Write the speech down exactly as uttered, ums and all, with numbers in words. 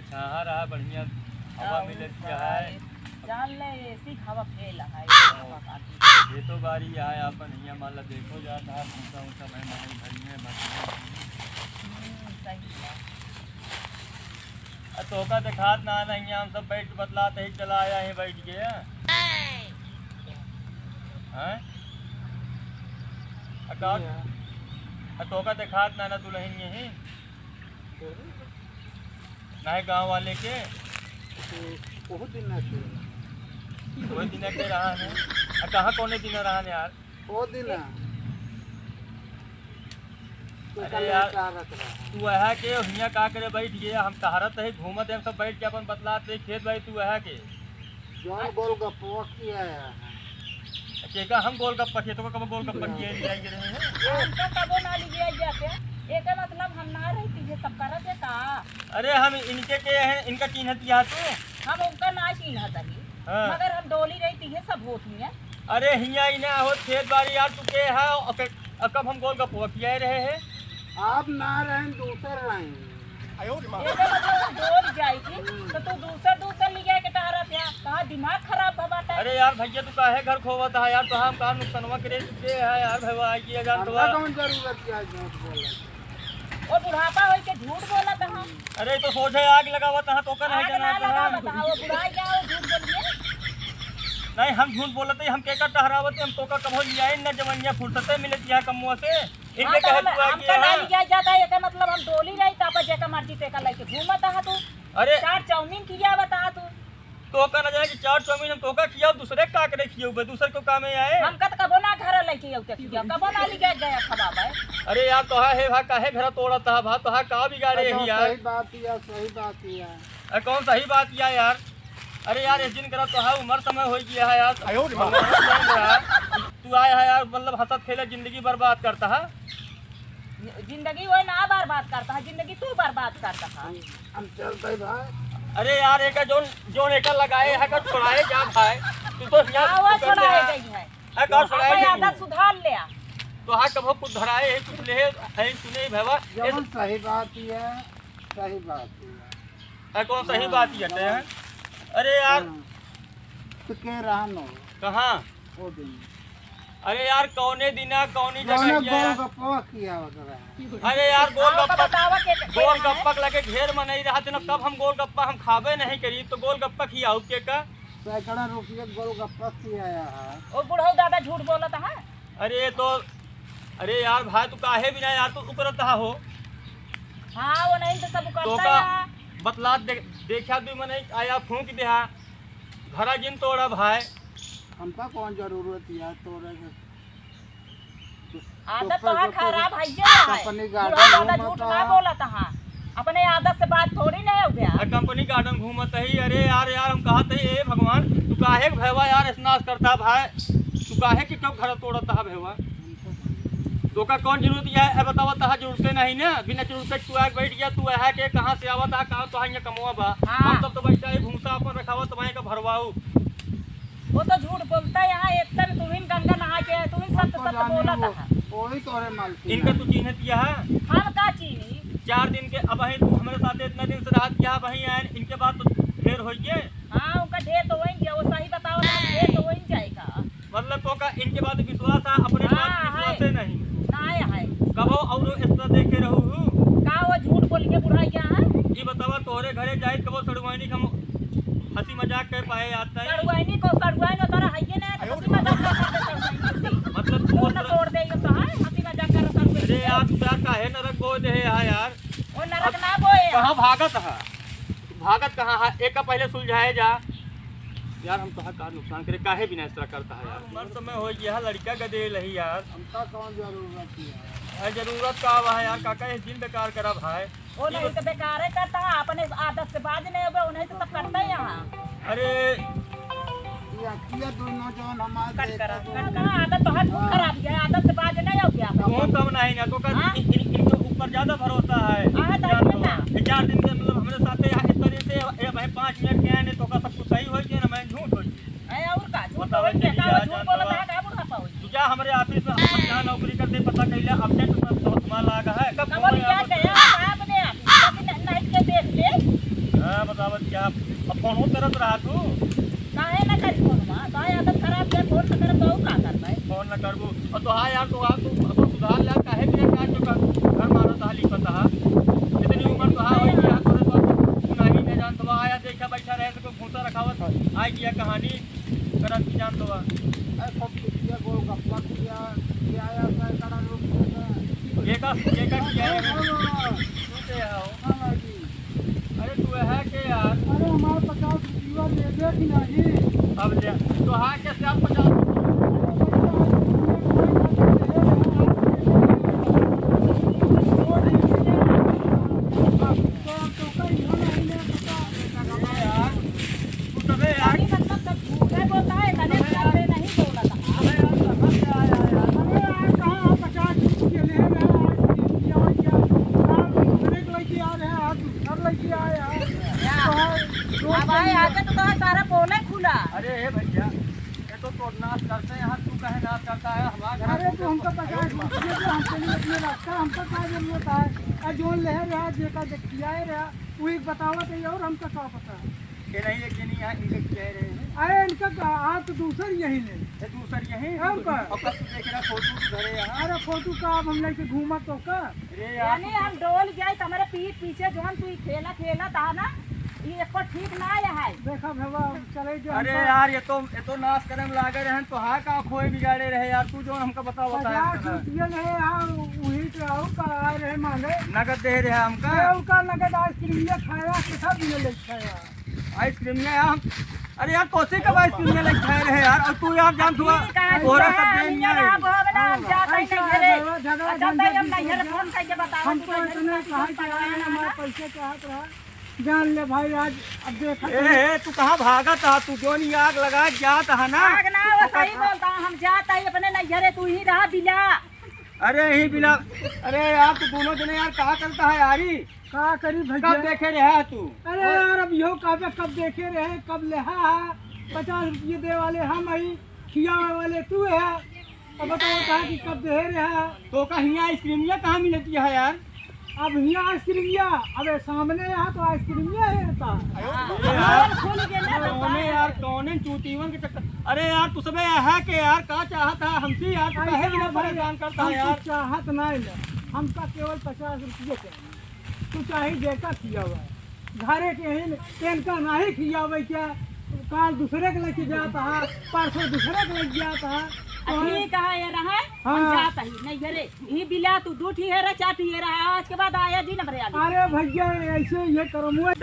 छाहा रहा, बढ़िया हवा और मिलत का है। है, जान ले, एसी हवा फेल है, हाँ। हवा काटी। ये तो बारी है, अपन हियाँ मान ला देखो जात है, भूसा उसा भाई मारे घर में बस। हम्म, सही है। आ, तोका देखात ना, ना, हियाँ हम सब बैठ के बतलात ही चला आया है बैठ के। हैं? आ, का? आ, तोका देखात ना, ना, दुल्हन यही? नहीं, गाँव वाले के? तो बहुत दिन ना के। कोई दिन के रहा है? आ, कहाँ कौने दिन रहा है यार? वो दिन ना। तो अरे कल यार, टहरत रहा। तू वहाँ के हियाँ का करे बैठ गया? हम टहरत है, घूमत है, हम सब बैठ के अपन बतलात रहे खेत भाई, तू वहाँ के। जौन गोलगप्पवा खियाया है। केका हम गोलगप्पा खिए, तो कब गोलगप्पा खिए ले जाएंगे रहे हैं? हम तो कबो ना ले गया जाके। एकर मतलब हम ना रहती है, सब करत है का? अरे हम इनके के हैं, इनका चिन्हत या तू? हम उनका ना चिन्हत ही। हाँ। मगर हम डोली रहती है, सब होती है। अरे हिया ही ना हो खेत बाड़ी यार, तू के है? और के-, और कब हम गोलगप्पा खियाए रहे हैं? आप ना रहें, दूसर रहें। एकर मतलब हम डोल जाई थी, तो तू दूसर, दूसर ले जाए के टहरत है। कहाँ दिमाग खराब भवा बाटा? अरे यार भैया, तू काहे घर खोवत है यार? तो हम का नुकसानवा करे चुके है यार, भैया, आई किया जान तो हमरा कौन जरूरत है झूठ बोले? वो बुढ़ापा होई के झूठ बोलत है। अरे, तो सोझे आग लगावत है, तो का नहीं आग ना जानत है? लगावत है, वो बुढ़ाई क्या, वो झूठ बोलिए। नहीं, हम झूठ बोलत है, हम केका टहरावत है, हम तोका कबो लियाई न जवनिया फुर्सते मिलत है कमुआ से। इनके हाँ, तो कहे हम, तू आई हमका ना है। लिया जाता है, एकर मतलब हम डोली रही, तापा जेका मर्जी तेका लेके घूमत है तू। अरे। चाट चाउमीन खियावत है तू। तोका ना जाने कि चाट चाउमीन हम तोका खियाओ, दूसरे का करे खियाओ बे, दूसर को काम में आए। हमका तो कबो ना घर लेके आऊ ते खियाओ, कबो ना लिया गया खवाबे। अरे यार, तोहा है भा काहे घर तोड़त है भा, तोहा का बिगाड़े अच्छा, ही यार? सही बात है, सही बात है। अरे कौन सही बात किया यार? अरे यार, इस दिन करा तो है, उम्र समय हो गया है यार। आयो रे माँ। तू आया है यार, मतलब हंसत खेले जिंदगी बर्बाद करता है। जिंदगी वो ना बर्बाद करता है, जिंदगी तू बर्बाद करता है। हम, हम चलते भाई। अरे यार, एका जोन, जोन एका लगाए है, का छुड़ाए जा भाई। तू तो यहाँ हाँ, वो कुछ कर छुड़ाए ले। गई है। है, का छुड़ाए अपने गई? आदत सुधार ले आ। तो हाँ, कबो कुछ धराए है, कुछ ले है, है, सुने भैया। जवन सही बात ही है, सही बात ही है। है, कौन सही हाँ, बात ही है, जवन हैं? अरे यार। हाँ। तो के रहा नो? कहाँ? वो दिन। अरे यार, कौने दिना, कौनी जौने जगह किया यार? गोलगप्पा खियावत रहा। अरे यार, हाँ, गोलगप्पा, बतावा के, के गोलगप्पा के लगे घेर में नहीं रहत न, कब हम गोलगप्पा हम खाबे नहीं करी, तो गोलगप्पा खियाऊ के का? सैकड़ा रुपये गोलगप्पा खियाया है। ओ बुढ़ऊ दादा झूठ बोलत है। अरे तो, अरे यार भाई, तू काहे बिना यार, तू उकरत हा हो? हाँ, वो नहीं तो सब उकरता तोका है। बतला दे, देखा तू मने आया फूंक दे हा। घरा जिन तोड़ा भाई। हमका कौन जरूरत यार तोड़े के? आदत तो तोहार खराब है, ये है। कंपनी बुढ़ऊ गार्डन दादा घूमत झूठ ना है। बोलत हा। अपने आदत से बात थोड़ी ना हो गया। आ, कंपनी गार्डन घूमत ही। अरे यार, यार, हम कहत ही, ए भगवान, तू काहे के भैवा यार, ऐसे नाश करता भाई? तू काहे के क्यों घर तोड़त हा भैवा? तोका कौन जरूरत है? ए, बतावा, तहा जरूरते नहीं ना। बिना जरूरत के तू आके बैठ गया, तू है के कहाँ से आवत हा, कहाँ तो है ये कमवा बा? हाँ। हम सब तो बैठा है, भूसा अपन रखावा, तो वहीं का भरवाऊ। वो तो झूठ बोलता है, यहाँ एक तर तुहिन गंगा नहा के है, तुहिन सत्य हमको सत्य जाने बोलत वो, हा। वही तोरे मालकिन इनका है। तू चीन्हत यह? हम का चीनी? चार दिन के अब ही तू हमरे साथ इतना दिन से रहत यह, अब ही आए, इनके बाद तो ढेर होइए। हाँ, उनका ढेर तो वही गया, वो सही बतावत है, ढेर तो वही जाएगा। मतलब तोका इनके बाद विश्वास है, अपने हाँ, बात विश्वास है। है नहीं। ना है। कबो औरो इतना देखे रहू हूँ? का वो झूठ बोल के बुढ़ा गया है? ये बतावा, तोहरे घरे जाए कबो सड़ुआइनी हम हंसी मजाक कर पाए याद ताई। सड़ुआइनी को सड़ुआइन उतारा है ये ना, हंसी मजाक कर सकते सड़ुआइनी से। मतलब तू वो ना ना तोड़ दे, ये तो है, हंसी मजाक कर सड़ुआइनी अरे से। यार, तू यार काहे नरक बोए दे है यार? वो नरक अब ना बोए। कहाँ भागत है? भागत कहाँ है? एक का पहले सुलझाए जा। यार, हम तोहार का नुकसान करे, काहे बिना इस तरह करता है यार? उम्र समय हो गया, लड़का का दे लही यार। हमका कौन जरूरत है? अरे, जरूरत का हुआ है यार, काका, ये दिन बेकार करा भाई। वो ये नहीं बत- तो बेकार है करता है, अपने आदत से बाज नहीं होगा, उन्हें तो सब करता है यहाँ। अरे। ये अखिया दोनों जौन हमारे कट करा, देखो तो कट करा, आदत तो हर खूब हाँ। खराब है, आदत से बाज नहीं हो गया। वो कम नहीं ना, तो कर हाँ? इन, इन, इनके ऊपर ज्यादा भरोसा है। हाँ, तो जान है लो। ना। ये चार दिन से मतलब हमारे साथ यहाँ इस तरह से, ये भाई पाँच मिनट के आए नहीं तो का सब कुछ सही हो गया ना, मैं झूठ हो गया। अरे और का, झूठ बतावे बोल के के क्या, झूठ जानता बोलता बा। है, का बुढ़ापा होई? तू जा हमरे office में, हम जहाँ नौकरी करते, पता कइले, absent में तो तुम्हारा लाग है। कब कब बोले लिया आप? गया, आपने आप, कभी न-, नहीं के देख ले। हाँ? बतावत क्या? अब फोन हो करत रहा तू। काहे ना करी फोन मा? काहे आदत खराब है, फोन ना करब तो और का करबै? फोन ना करबू। और तो हाँ यार, तो हाँ, तू अपन सुधार ले, काहे बिना काहे चुका घर मारो तहा लिखत हा। इतनी उम्र तो हाँ होई गया, तोरे तो तू नहीं ना जानत बा। आया देखा बैठा रहे तो कोई भूसा रखावत है। आई गया कहानी करत की जानत बा। अरे सब किया को गप्पा किया, किया या का करा लोग को। ये का, ये का किया है? तू के हो? हाँ, हाँ जी। अरे तू है के यार? अरे हमारे पचास रुपया दे दे कि नहीं? अब ले, तो हाँ, कैसे आप पचास रुपया? तो, तो कहीं हो नहीं ले सकता। अरे यार, तू तबे यार। नहीं, मतलब, तब झूठे बोलता है, तने तब से नहीं बोला था। अरे यार, कहाँ से आया है यार? अरे यार, कहाँ आप पचास रुपये ले रहे हैं? आज ये किया हो क्या? आप दूसरे को लेके आ रहे हैं, आप दूसरा लेके आए हैं। क्या? तो है, दो अब आए, आके तो तुम्हारा सारा पोल है खुला। अरे, हे भैया, ये तो, तो नाश करते हैं, तू कहे नाश करता है, हमारा घर अरे, तो हमको पचास रुपये दे, हम चलिए अपने रास्ता, हमको क्या जरूरत है? आ, जोन ले रहा, जेका देख, खियाए रहा, वो एक बतावत है, और हमका का पता है? के नहीं, ये के नहीं, यहाँ इनका कह रहे हैं। अरे, इनका का, आप तो दूसर यही ले। ये दूसर यही? और का? और कब तू देख रहा, फोटो तू धरे यहाँ। अरे, फोटो का, अब हम लेके घूमा तो का? अरे यार, यानी तू हम डोल गए, तुम्हारे पीठ पीछे जोन तू खेला, खेला था ना, ये एको ठीक ना है। देखा भैया, चले जो अरे हमका यार, ये तो, ये तो नाश करे में लागे रहे, तो हाँ का खोए बिगाड़े रहे यार, तू जो हमका बतावा था पचास यार। रुपये ले, हाँ, वही पे आओ, का आ रहे मांगे। नगद दे रहे हमका। ये उनका नगद आइसक्रीम ये खाया, कितना दिए ले खाया। आइसक्रीम ये हम, अरे यार, कौसे कब आइसक्रीम ये ले खाए रहे यार, और तू यार जान तू ठीक है, तोहरा ठीक है, सब देन नहीं ये है। रहा, वो बना, हम जाता ही ऐसा नहीं है, घरे। झगड़ा, झगड़ा, अच्छा, झंझट तब हम नहीं नहीं है, करना। फोन करके बताओ, हमको तू इतने नहीं कहा कि पकड़ा आए, है हमारे ना। पैसे चाहत रहा। जान ले भाई, आज अब देखा ए, तू। ए, तू कहाँ भागत हा? तू जोन ई आग लगा जात हा ना? आग ना, तू वो पकड़ सही बोलता, हम जात ही अपने नैहरे, तू ही रहा बिला। अरे, ही बिला, अरे यार, तू दोनों जने यार, का करता है यारी? का करी भैया? कब देखे रहे तू? अरे यार, अब यो कब, कब देखे रहे, कब लेहा है? पचास रुपये दे वाले हम ही, खियावे वाले तू है। अब बताओ कहा कि कब दे रहा? तो का हियाँ आइसक्रीमिया कहाँ मिलती है यार? अब हियाँ आइसक्रीमिया, अबे सामने यहाँ तो आइसक्रीमिया है रहता। अरे यार, कौने यार, कौने चूतीवन के चक्कर? अरे यार, तू सबे है के यार, का चाहत है हमसे यार? तू काहे ऐसे बिना ना भाई, परेशान करता है हमको यार? चाहत ना है, हमका केवल पचास रुपये चाहिए। तू चाहे जेका खियावा, घरे के ही न, तेनका नाही खियावे क्या? काल दूसरे के लेके जात हा, परसों दूसरे के लेके जात हा। अभी कहा ये रहा, हम हाँ। जात ही नहीं घरे। ही बिला तू दू ठी हेरा, चार ठी हेरा, आज के बाद आया जी न भरे आगे। अरे भैया, ऐसे ये करम हुआ।